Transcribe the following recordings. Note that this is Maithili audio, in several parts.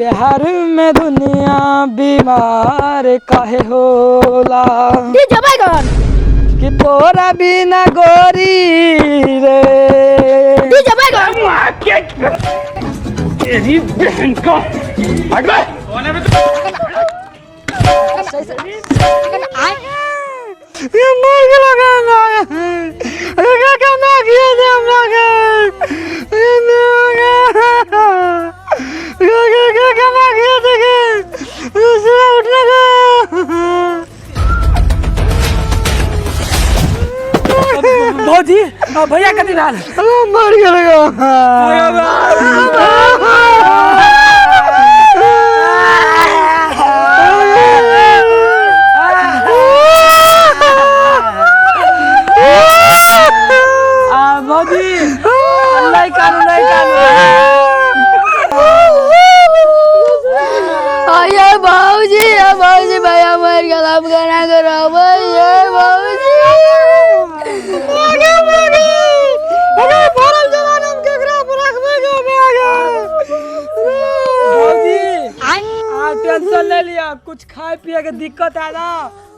प्यार में दुनिया बीमार काहे होला। डीजे बैगन। कि तोरा बिना गोरी रे। डीजे बैगन। तेरी बहन का हट बे। ये मर गेलो गे अरे केना किया दे हमरा गे, ये ना गे गे गे केना किया दे गे, दूसरा उठने गे। भौजी, भैया कथी भेल? मर गेल गे। आ भौजी, नहीं कानू, नहीं कानू। अये भौजी, ये भौजी, भैया मर गेल, अब केना के रहबै ये भौजी? भौजी, आ टेंशन ले लिया, कुछ खाए पिए के दिक्कत है ना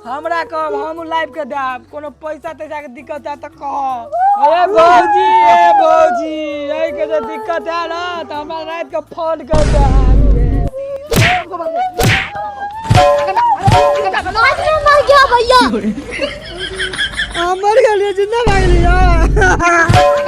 हमरा कहब, हम लाइव के देब। कोनो पैसा तैसा के दिक्कत है तो कह। अरे भौजी, ए भौजी, एहि के जे दिक्कत है ना तो हमरा रात के फोन कर दे। मर गया भैया। मर गेलियै, जिंदा भए गेलियै।